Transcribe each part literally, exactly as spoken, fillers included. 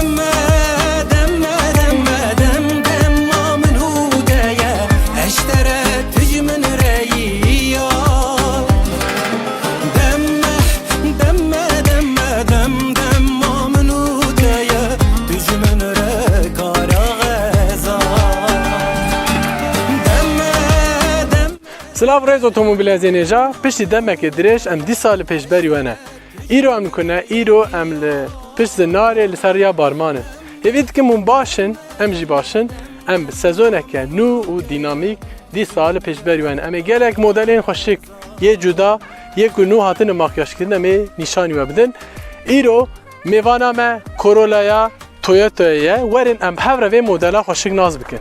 Deme, deme, deme, dem, dem, ma min û de ye. Eştere tij min reyî ya. Deme, deme, deme, dem, dem, ma min û de ye. Tij min re kara xeza. Deme, dem. Silav rêz otomobîlezên hêja, piştî demeke dirêj em dîsa li pêşberî we ne. Îro em ku ne, îro em li pişt zinarê li ser riya Barman in. Hêvî dikim hûn baş in, em jî baş in. Em bi sezoneke nû û dînamîk dîsa li pêşberî we ne. Em ê gelek modelên xweşik yê cuda, yê ku nû hatine makyajkirin, em ê nîşanî we bidin. Îro mêvana me Corolla'ya Toyota'yê ye. Werin em bi hev re vê modela xweşik nas bikin.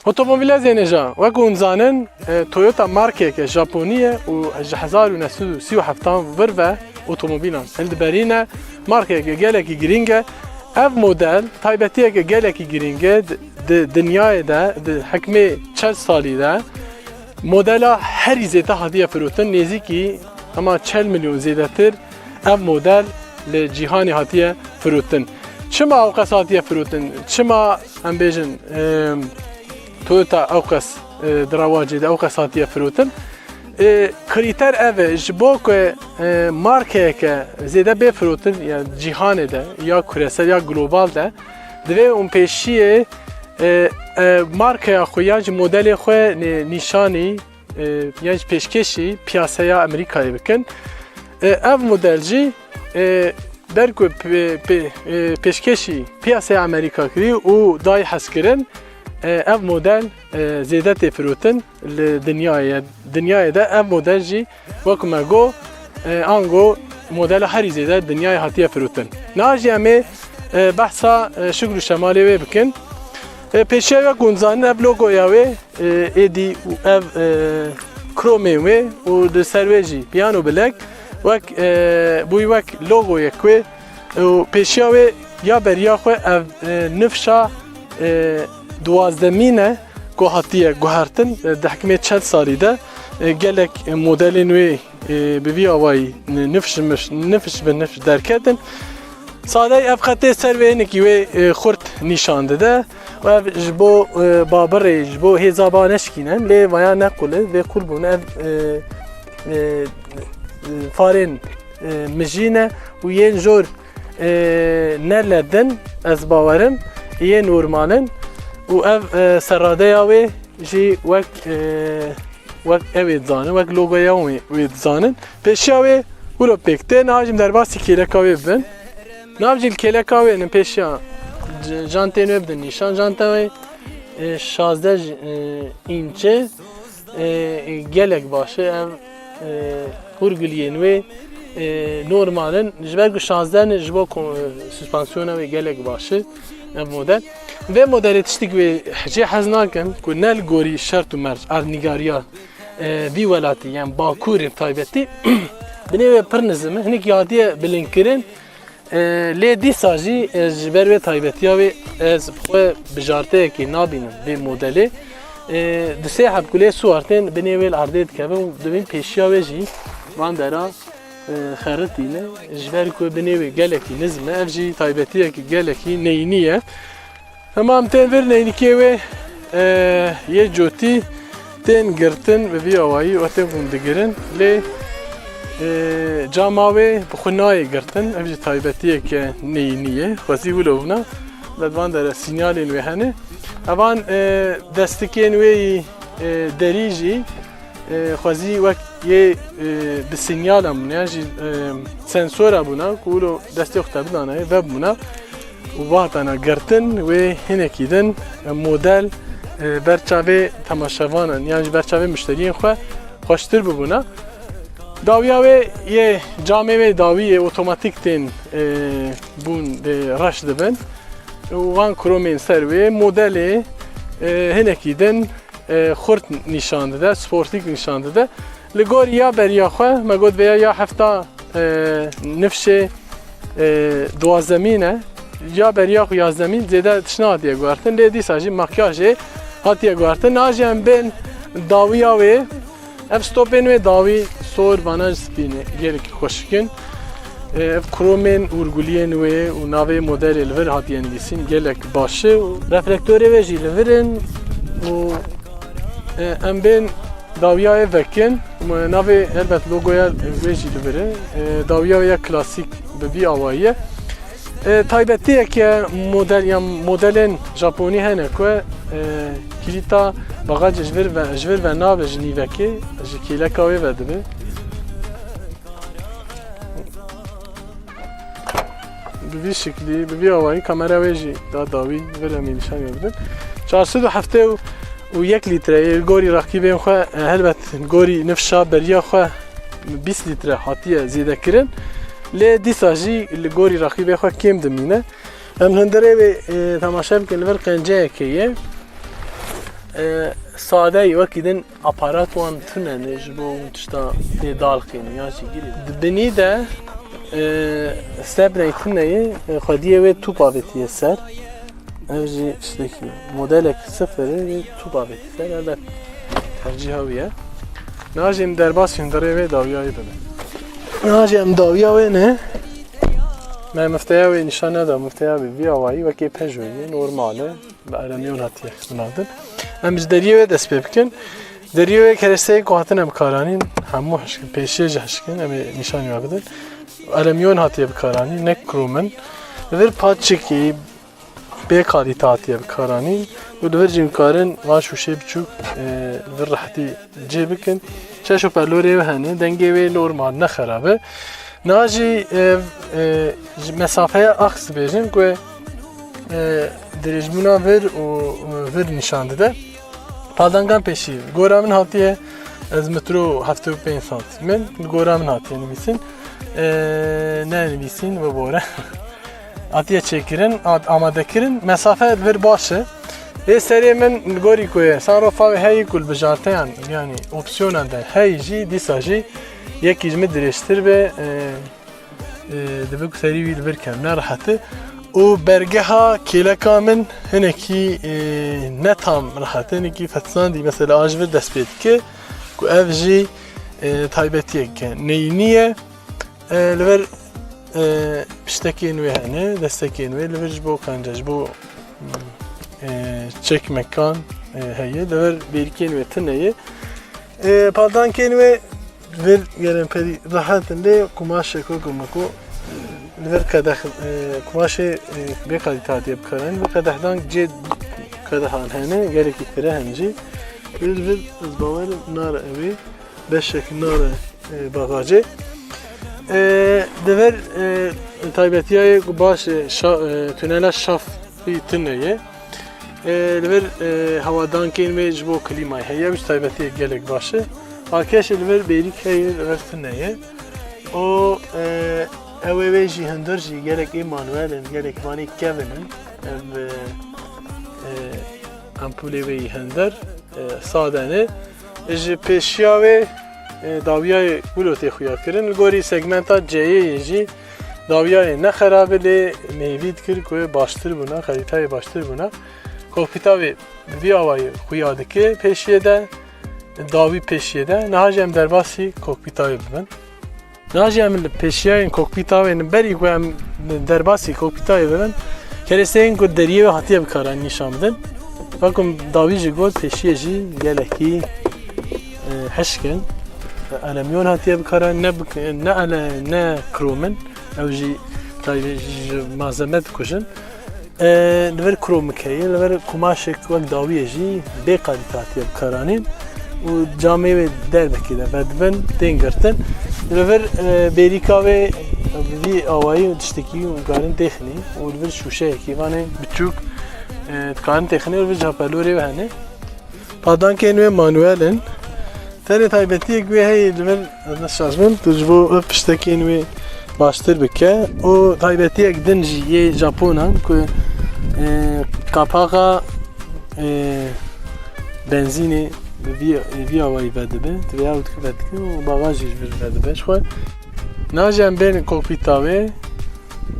Otomobîlezên hêja, wek hûn zanin, e, Toyota markeyeke Japonî ye û ji hezar û neh sed û sî û heftan vir ve otomobîlan hildiberîne. Markeyeke gelekî girîng e. Ev model taybetiyeke gelekî girîng e di, di dinyayê de, di hikmê çel salî de modela herî zêde hatiye firotin, nêzîkî hema çel milyon zêdetir ev model li cîhanê hatiye firotin. Çima ew qas hatiye firotin? Çima, em bêjin, e, Toyota ew qas, e, di rewacê de ew qas hatiye firotin? E, krîter ev e, ji bo ku, e, markeyeke zêde bê firotin, ya cîhanê de, ya kuresel, ya global de, divê hûn pêşiyê, e, e, markeya xwe ya jî modelê xwe nê-, nîşanî, e, ya jî pêşkêşî piyaseya Amerîkayê bikin. E, ev model jî, e, ber ku pê-, pê-, e, pêşkêşî piyaseya Amerîka kirî û dayî hezkirin, e, ev model, e, zêde tê firotin li dinyayê. Dinyayê de ev model jî, wek me got, e, ango modela herî zêde dinyayê hatiye firotin. Niha jî em ê, e, behsa, e, şikl û şemalê wê bikin. E, pêşiya wek hûn zanin ev logoya wê, e, êdî û ev, e, kromên wê û di ser wê jî Piano Black wek, e, bûyî wek logoyek wê û pêşiya wê ya beriya xwe ev, e, nifşa, e, duwazdemîn e ku hatiye guhertin, e, di hikmê çend salî de, e, gelek, e, modelên wê, e, bi vî awayî nifş, nifş, nifş bi nifş derketin. Sadey ev xetê ser wê hinekî wê, e, xurt nîşan dide. Û ev ji bo, e, babirê, ji bo hêza ba neşkînin, lê vaya ne qul e, vê qul bûn. Ev, e, e, e, farên, e, mijî ne û yên jor, e, ne ledin, ez bawerim, yê normal in. Û ev, e, serradeya wê jî wek, e, wek ew ê dizanin, wek logoya wê, wê dizanin. Pêşiya wê wilo pêk tê, niha jî em derbasî kêleka wê bibin. Nav jî li kêleka wê nin pêşiya c-, jantên wê bidin nîşan. Janta wê, e, şazdeh, e, înç e, e, gelek baş e. Ev, e, hûrguliyên wê, e, normal in. Ji ber ku şazdeh ne, ji bo ko-, e, suspansiyona wê gelek baş e. Ev model. Vê modelê tiştik wê jê hez nakim ku ne li gorî şert û merc, erdnîgariya, e, vî welatî, yan Bakurê bi taybetî, binê wê pir nizim e. Hinek hatiye bilindkirin. E, lê dîsa jî, e, ji ber wê taybetiya wê ez bi xwe bijarteyekê nabînim vê modelê. E, du sê heb ku lê siwar tên binê wê li erdê dikevin û dibin pêşiya wê jî van dera, e, xeritîne. Ji ber ku binê wê gelekî nizm e, ev jî taybetiyekî gelekî neyînî ye. Hema em tên vir neynikê wê, e, yê cotî tên girtin bi vî awayî û tên hûn digirin. Lê, e, cama wê bi xwe nayê girtin. Ev jî taybetiyeke neyînî ye. Xwezî wilo bûna. Li van dere sînyalên wê hene. Evan, e, destikên wê yî, e, derî jî, e, xwezî wek yê, e, bi sînyala bûne, yan jî, e, sensora bûna, ku wilo destê xwe te bidana, yê vebûna. û vahdana girtin wê hinekî din, e, model, e, ber çavê temaşevanan yan jî ber çavê muşteriyên xwe xweştir bibûna. Dawiya wê yê camê wê dawî yê otomatîk tên, e, bûn dê reş dibin û wan kromên ser wê modelê, e, hinekî din, e, xurt nîşan dide, sportîk nîşan dide. Li gorî ya beriya xwe, me got vêya ya hefta, e, nifşê, e, duwazdemîn e. Ya beriya xwe yazdemîn zêde tişna hatiye guhertin. Lê dîsa jî makyajê hatiye guhertin. Niha jî em bên Dawiya wê, ev stopên wê dawî sor, vana jî spî ne, gelekî xweşik in. E, ev kromên û rguliyên wê û navê modelê li vir hatiye nivîsîn, gelek baş e. Reflektorê wê jî li vir in û, e, em bên dawiya wê vekin. Navê helbet logoya wê jî li vir e. E, dawiya wê ya klasîk bi vî awayî ye. E, taybetiyeke model, ya modelên Japonî hene ku, e, kilîta bagajê ji vir ve, ji vir ve nabe ji nîvekê, ji kêleka wê ve dibe. Bi vî şiklî, bi vî awayî kamera wê jî da dawî vir em ê nîşanî bidin. Çar sed û heftê û yek lître yê li gorî rakîbên xwe, e, helbet li gorî nifşa beriya xwe bîst lître hatiye zêdekirin. Lê dîsa jî li gorî rakîbê xwe kêm dimîne. Em hundirê wê, e, temaşe bikin, li vir qenceyekê ye. E, sade ye, wekî din aparat wan tune ne ji bo hûn tişta tê dalxînin yan jî girê. Di binî de, e, sebney tune ye, e, xwediyê wê tûp avêtiye ser. Ev jî tiştekî modelek sifir e, wê tûp avêtiye ser. Elbet tercîha wî ye. Niha jî em derbasî hundirê wê dawiyayê bibin. Niha jî em dawiya wê ne. Me mifteya wê nîşan neda, mifteya wê vî awayî wekê Peugeot ye, normal e, bi elemyon hatiye binavdin. Em ji deriyê wê dest pê bikin. Deriyê wê keresteyê ku hatine bikaranîn, hemû hişk in, pêşiyê jî hişk in, em ê nîşanî we bidin. Elemyon hatiye bikaranîn, ne krom in. Li vir paçikî, bê kalîte hatiye bikaranîn û li vir jî em karin van şûşeyê biçûk, e, li vir rehetî cê bikin. Çeş û pelorê wê hene, dengê wê normal, ne xerab e. Niha jî, e, e, ji mesafeya aks dibêjin ku, e, dirêjbûna vir û, e, vir nîşan dide. Paldangan pêşî, gora min hatiye, ez metro heftê û pênc santîm in, li gora min hatiye nivîsîn. E, ne nivîsîn, bibore. Hatiye çêkirin, a-, amadekirin, mesafe li vir baş e. Ê serê min li gorî ku ye, sunroofa wê heyî ku li bijarteyan, yanî opsiyonan de heyî jî, dîsa jî yekî ji min dirêjtir be, e, e, divê ku serî wî li vir kem, ne rehet e. Û bergeha kêleka min hinekî, e, ne tam rehet e, hinekî fetisandî, mesela a ji vir dest pê dike, ku ev jî, e, taybetiyeke neyînî ye. E, li vir, e, piştekên wê hene, destekên wê, li vir ji bo kanca, ji bo, e, çekmekan, e, heye, li vir bêrikên wê tune ye. E, paldankên wê vir gelên perî rehet in, lê kumaşek wek ku me ku, e, li vir qedeh, e, kumaşê, e, bê kalîte hatiye bikaranîn, li vir qedehdan cê qedehan hene, gelekî fireh in jî. Li vir ez bawer im nare ew ê. Beşek nare, e, bagajê. E, di vir, e, taybetiya ye ku baş, e, şa-, e, tunela şafî tune ye. E, li vir, e, hewadankên wê ji bo klîmayê heye, ew jî taybetiyek gelek baş e. Arkeşê li vir bêrîk heye, li vir tune ye. Û, e, ew ê wê jî hundir jî gelek ê manuel in, gelek vanê kevin in. Ev, e, e, ampulê wê yî hundir, e, sade ne. Ji pêşiya wê, e, dawiyayê wilo tê xuya kirin. Li gorî segmenta C'yê yê jî dawiyayê ne xerab e, lê mêvî dikir ku wê baştir bûna, xerîtayê baştir bûna. Kokpîta wê bi vî awayî xuya dike pêşiyê de, dawî pêşiyê de. Niha jî em derbasî kokpîta wê bibin. Niha jî em li pêşiyayên kokpîta wê ne, berî ku em derbasî kokpîta wê bibin, keresteyên ku deriyê wê hatiye bikaranîn nîşan bidin. Wek ku dawî jî got, pêşiyê jî gelekî, e, hişk in. Elemyon hatiye bikaranîn, ne bik-, ne ele-, ne krom in. Ew jî taybê ji malzeme dikujin. E, li vir kromik heye, li vir kumaşek wek dawiyê jî bê kalîte hatiye bikaranîn û camê wê derbekê de vedibin, tên girtin. Li vir, e, bêrîka wê bi vî awayî tiştekî hûn karin têxinî û li vir şûşeyekî vanê biçûk, e, dikarin têxinî û li vir jî hoparlorê wê hene. Padankên wê manuel in. Tenê taybetiyek wê heye, li vir ez ne şaş bim, tu ji bo ev piştekên wê baştir bike. Û taybetiyek din jî yê Japonan ku, e, kapaxa, e, benzînê bi vî, vî awayî vedibe, divê ew dike vedike û bagajî ji vir vedibe ji xwe. Niha jî em bên kokpîta wê.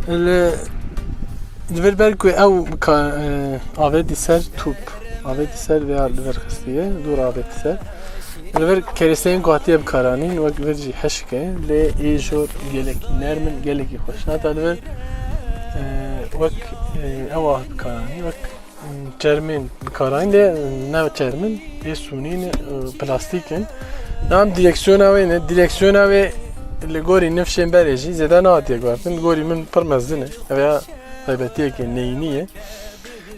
Li, li vir ber ku ew ka-, e, avêtî ser tûp, Avêtî ser vê li vir xistiye, dûr avêtî ser. Li vir kerêsteyên ku hatiye bikaranîn, wek vir jî hişk e, lê ê jor gelekî nerm in, gelekî xweş. Heta li vir, e, wek, e, ew a bikaranîn, wek, e, çermên bikaranîn, lê ne çerm in, ê sûnî ne, e, plastîk in. Niha em direksiyona wê ne, direksiyona wê li gorî nifşên berê jî zêde nehatiye guhertin, li gorî min pir mezin e. Ev ya taybetiyeke neyînî ye.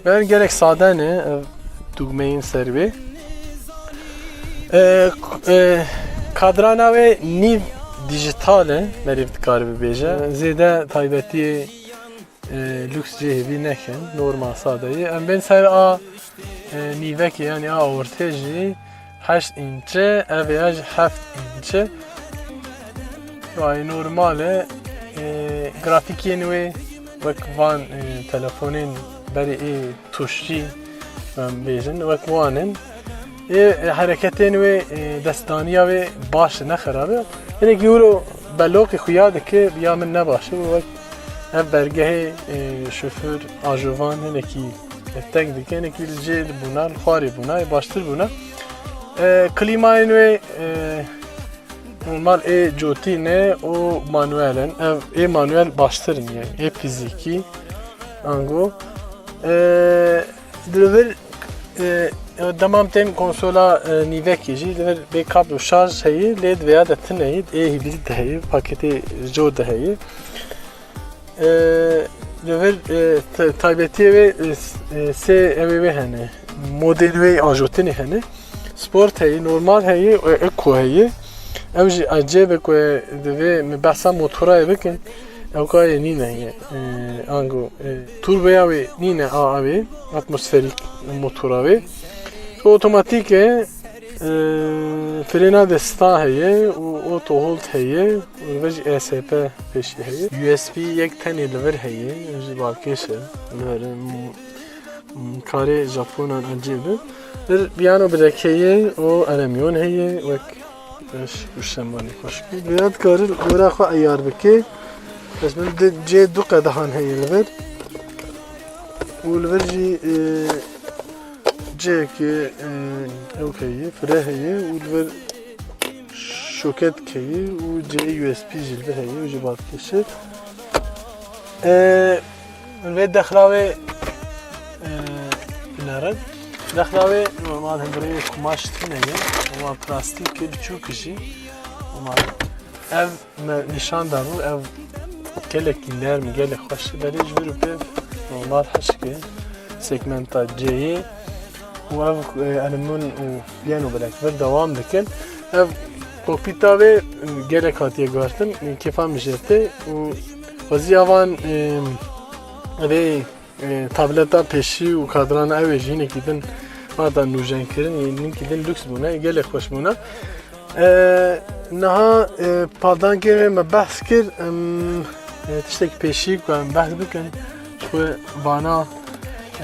Ber gelek sade ne, ev dûgmeyên ser wê. E, k-, e, kadrana wê nîv dijital e, merîv dikare bibêje. Zêde taybetiyê, e, lûks jê hêvî nekin, normal sade ye. Em bên ser a, e, nîvekê, yanî a ortê jî heşt înç e, ev ya jî heft înç e. Vay, normal e. E, grafîkên wê wek van, e, telefonên berê ê tuşî, em bêjin, wek wan in. Ê, e, hereketên wê, e, destdaniya wê baş e, ne xerab e. Hinekî wilo beloqî xuya dike, ya min ne baş e, wek ev bergehê, e, şoför, ajovan hinekî teng dike, hinekî li cê bûna, li xwarê bûna, ê baştir bûna. E, klîmayên wê, e, normal ê cotî ne û manuel in. Ev ê manuel baştir in, yani ê fizîkî. Ango. E, li vir, e, dema em tên konsola, e, nîvekê jî, li vir bê kablo şarj heye, lê di vêya de tune ye, ê hîbrîd de heye, paketê cor de heye. E, li vir, e, t-, taybetiyê wê, e, s-, e, sê ew ê wê hene. Modên wê ajotinê hene. Sport heye, normal heye, e, eco heye. Ew jî ecêb e ku divê me behsa motorayê bikin. Ew kayê nîne ye. E, ango, e, turboya wê nîne a, a wê, atmosferîk motora wê. Otomatîk e, e, frêna desta heye û auto hold heye û li vir jî E S P pêşî heye. U S B yek tenê li vir heye, ew jî balkêş e. Li vir, m-, m-, karê Japonan ecêb e. Vir piyano bilek heye û elemyon heye, wek Beş û şemanî xweşik. Vêya dikare li gora xwe eyar bike. Bes min di cê du qedehan heye li vir. Û li vir jî, e, cihekê, e, ew heye, fire heye û li vir şoket heye û cihê U S B jî li vir heye û jî balkêş e. E, Vê dexla wê, e, binerin. Dexla wê normal hundirê kumaş tune ye. Ama plastîk e, biçûk jî. Ama ev me nîşan dabû, ev gelekî nerm, gelek xweş e. Belê ji vir û pêv normal hişk e. Segmenta C yê. Û ev, e, elemûn û piyano bilek vir dewam dikin. Ev kokpîta vê, e, gelek hatiye guhertin, e, kêfa min jê tê û xwezî avan, e, vê, e, tableta pêşî û kadrana ew ê jî hinekî din hata nûjenkirin, yê hinekî din lûks bûne, gelek xweş bûne. E, niha, e, paldankê me behs kir, em, e, tiştekî pêşî ku em behs bikin, ji xwe vana,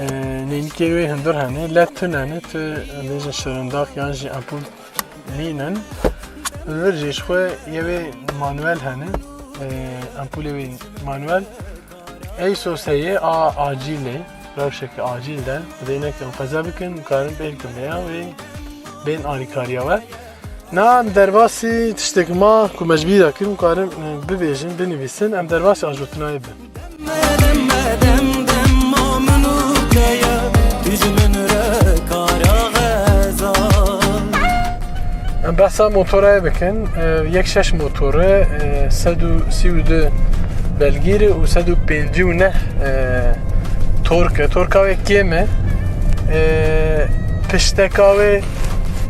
e, neynikên wê hundir hene, led tune ne, tu, em bêjin şirindaq yan jî ampul nînin. Li vir jî ji xwe yê wê manuel hene, e, ampulê wê manuel. Eysos heye a acîl e, rewşeke acîl de, dê nekin qeza bikin, karin pê bikin vêya wê bên alîkariya we. Na em derbasî tiştek ma ku me ji bîra kirin, karin, e, bibêjin, binivîsin, em derbasî ajotinayê bin. Em behsa motorayê bikin. E, yek şeş motor e, e, sed û sî û du belgîr e û sed û pêncî û neh, e, tork e. Torka wê kêm e. E, pişteka wê,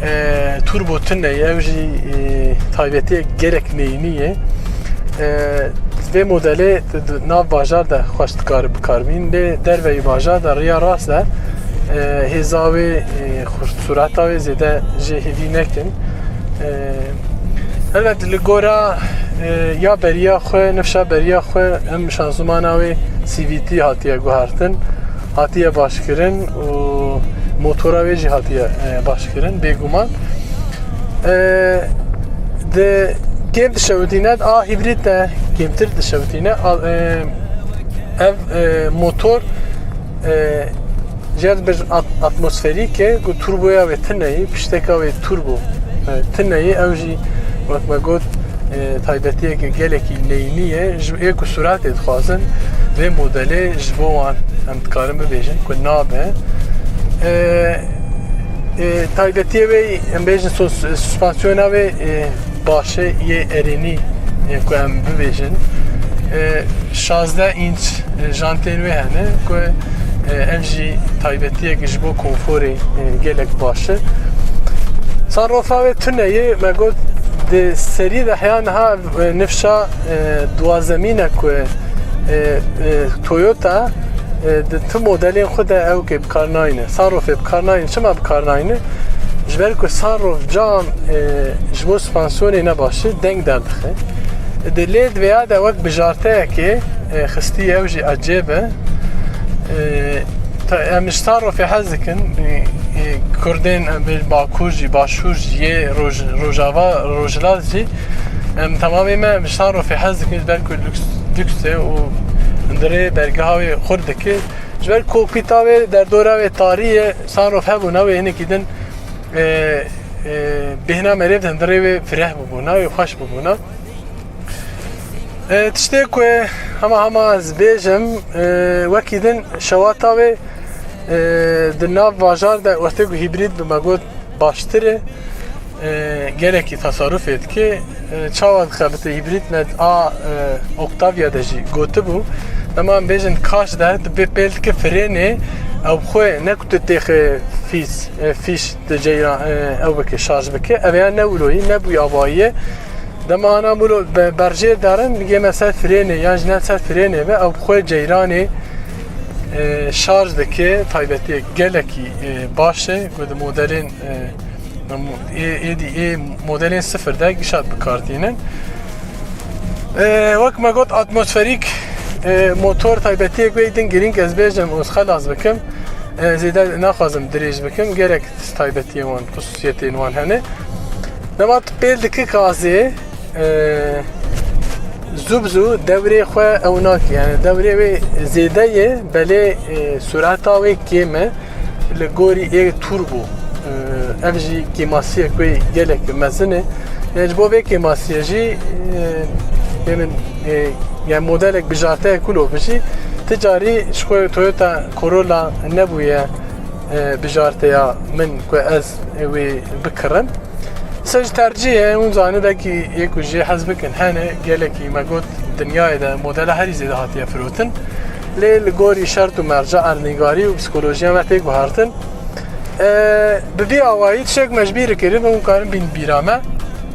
e, turbo tune ye. Ew jî, e, taybetiyek gelek neyînî ye. E, vê modelê di, di nav bajar de xweş dikare bikarbîn. Lê derveyî bajar de riya rast de, e, hêza wê, e, xurt-, sureta wê zêde jê hêvî nekin. E, elbet li gora, e, ya beriya xwe, nifşa beriya xwe em şanzimana wê C V T hatiye guhertin, hatiye başkirin û motora wê jî hatiye, e, başkirin, bêguman. E, di kêm dişewitîne, a hîbrîd de kêmtir dişewitîne. A, e, ev, e, motor, e, Jê dibêjin at-, atmosferîk e, ku turboya wê tune ye, pişteka wê turbo, e, tune ye, ew jî wek me got, e, taybetiyeke gelekî neyînî ye. Ji ê ku suratê dixwazin, vê modelê ji bo wan em dikarin bibêjin ku nabe. E, e, taybetiyê wê em bêjin sos-, suspansiyona wê, e, baş e, yê erênî, e, ku em bibêjin. E, şazdeh înç, e, jantên wê hene ku, e, ev jî taybetiyek ji bo konforê, e, gelek baş e. Sunroofa wê tune ye, me got di serî de heya niha, e, nifşa, e, duwazdemîn e ku, e, e, Toyota, e, di ti modelên xwe de ew kê bi kar nayne. Sunroofê bi kar nayne. Çima bi kar nayne? Ji ber ku sunroof cam, e, ji bo suspansiyonê ne baş e, deng derdixe. Di lê di vêya de wek bijarteyekê, e, xistî, ew jî ecêb e. E, ta-, em ji sunroofê hez dikin. E, e, Kurdên, em bê Bakur jî, Başûr jî, yê Roj-, Rojava, Rojhilat jî, em temamê me em ji sunroofê hez dikin, ji ber ku lûks, lûks e û hundirê bergeha wê xurt dike. Ji ber kokpîta wê, derdora wê tarî ye, sunroof hebûna wê hinekî din, e, e, bêhna merêv di hundirê wê fireh bibûna, wê xweş bibûna. E, tiştê ku hema hema ez bêjim, e, wekî din şewata wê, e, di nav bajar de wextê ku hîbrîd bi me got baştir e, e, gelekî tesarufê dike. E, çawa dixebite hîbrîd me a, e, Octavia de jî gotibû. Dema em bêjin kaş de, tu pê pêl dike frênê, ew bi xwe ne ku tu têxe fîs, e, fîş tu ceyran, e, ew bike, şarj bike, ev ya ne wilo ye, ne bûyî avayî ye. Dema ana wilo be-, berjêr darin, digê me ser frênê, yan jî ne ser frênê be, ew bi xwe ceyranê, e, şarj dike, taybetiyek gelekî, e, baş e, ku di modelên, e, ê, êdî ê modelên sifir de gişa bi kar tînin. E, wek me got, atmosferîk, e, motor taybetiyek wê din girîng ez bêjim û xelas bikim. E, zêde naxwazim dirêj bikim. Gelek taybetiyên wan, xusûsiyetên wan hene. Dema tu pêl dike gazê, e, zû bi zû dewrê xwe ew nake. Yani dewrê wê zêde ye, belê, e, sureta wê kêm e. Li gorî ê turbo, e, ev jî kêmasiyek wê gelek mezin e. E, ji bo vê kêmasiyê jî, e, bê min, e, yani modelek bijarteyek wilo bijî, ti carî ji xwe Toyota Corolla nebûye, e, bijarteya min ku ez wê bikirim. Ser ji tercîhê, hûn zanin, belkî yê ku jê hez bikin hene, gelekî me got dinyayê de modela herî zêde hatiye firotin. Lê li gorî şert û merca, erdnîgarî û psîkolojiya me tê guhertin. E, bi vî awayî tiştek me ji bîr kirî, hûn karin bîn bîra me.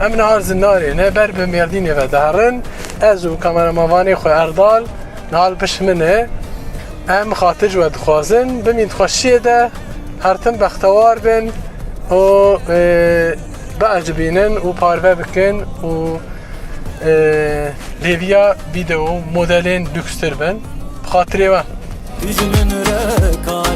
Em niha li Zinarê ne, ber bi Mêrdînê ve diherin. Ez û kameramanvanê xwe Erdal, niha li pişt min e. Em xatir ji we dixwazin, bimîn di xweşiyê de, her tim bextewar bin û, e, biecibînin û parve bikin û, e, lêviya vîdeo modelên lûkstir bin. Bi xatirê we. Dijmin re ka